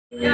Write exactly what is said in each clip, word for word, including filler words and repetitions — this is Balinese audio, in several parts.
Terus.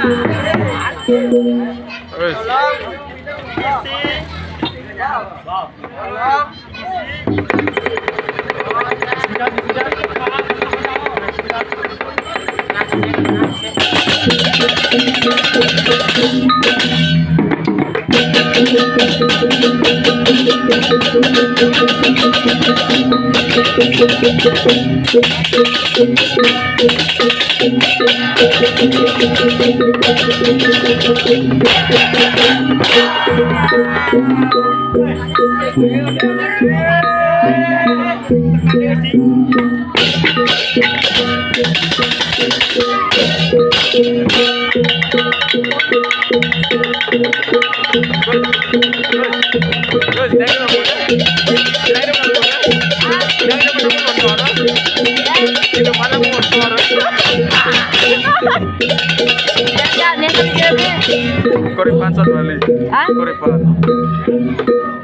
Korepan satu kali. Hah? Korepan.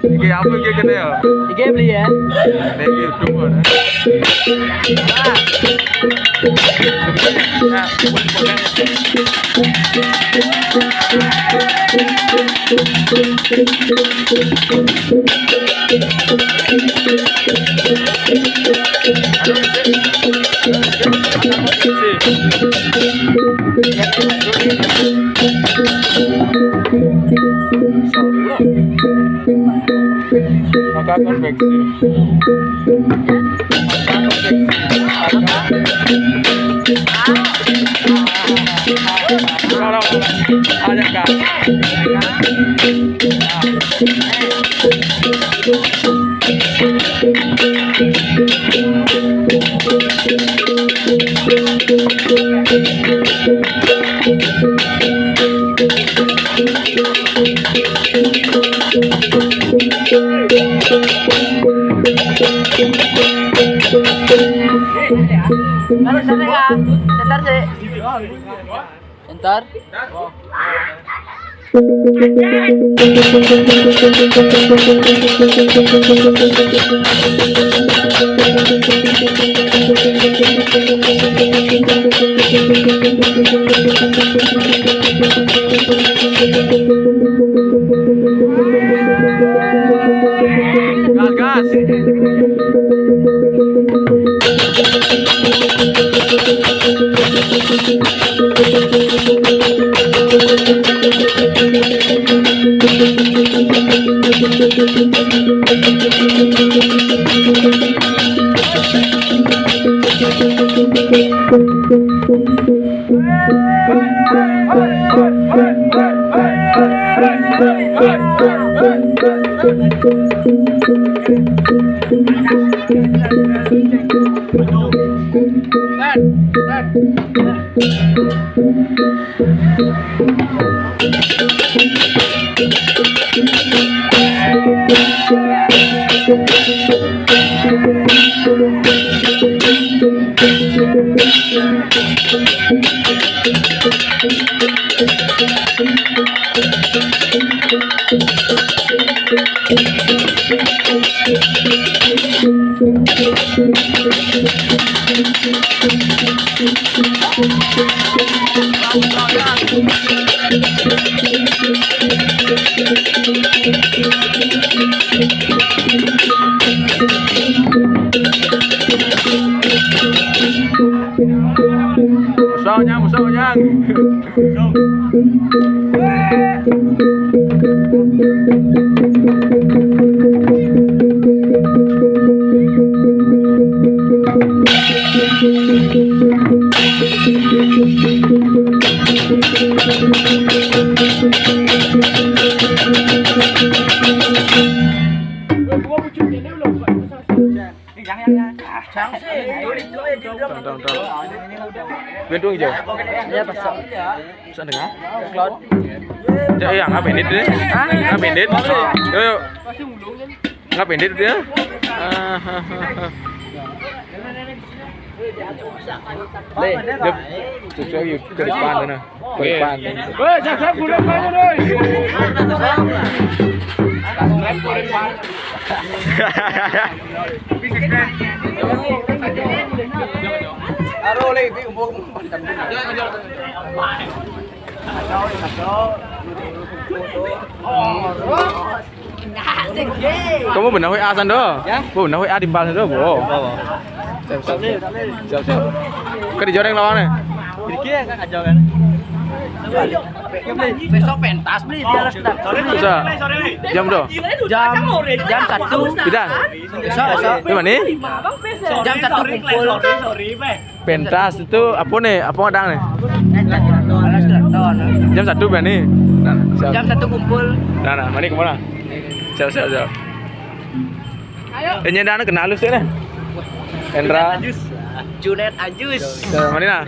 Iki apa iki kene ya? Iki beli ya. Nek iki udung kok. Maka konveksi. Maka konveksi. Maka. Ada, Kak. Taruh sana ya. Sebentar sih. Sebentar. Gas, gas. Musuh nyang, musuh nyang. Dong, dong, dong. Bendung hijau. Iya, pasang. Bisa dengar? Cloud. Cek ya, ngapa ini deh? Hah? Ngapa ini? Yo, yo. Ngapa ini dia? Ah, ah, ah, ah. Le, dia cocok yuk ke depan sana. Ke depan. Weh, siap-siap, bulan mana, Roy? Aro, le, bi umur. Kamu benar W A san do? Ya? Bu benar W A timpal san do, bu. Siap, siap. Siap, siap. Ke di joreng lawannya. Besok pentas beli dia harus datang. Bisa. Jam do? Jam jam satu. Tidak. Besok besok. Di mana? Jam satu kumpul. Pentas itu apa nih? Apa ngadang nih? Jam satu berani. Nah, siap. Jam satu kumpul. Nah, nah, mari kemana? Siap, siap, siap. Ini ada kenal lu sih nih. Hendra. Junet Ajus. Mana nah?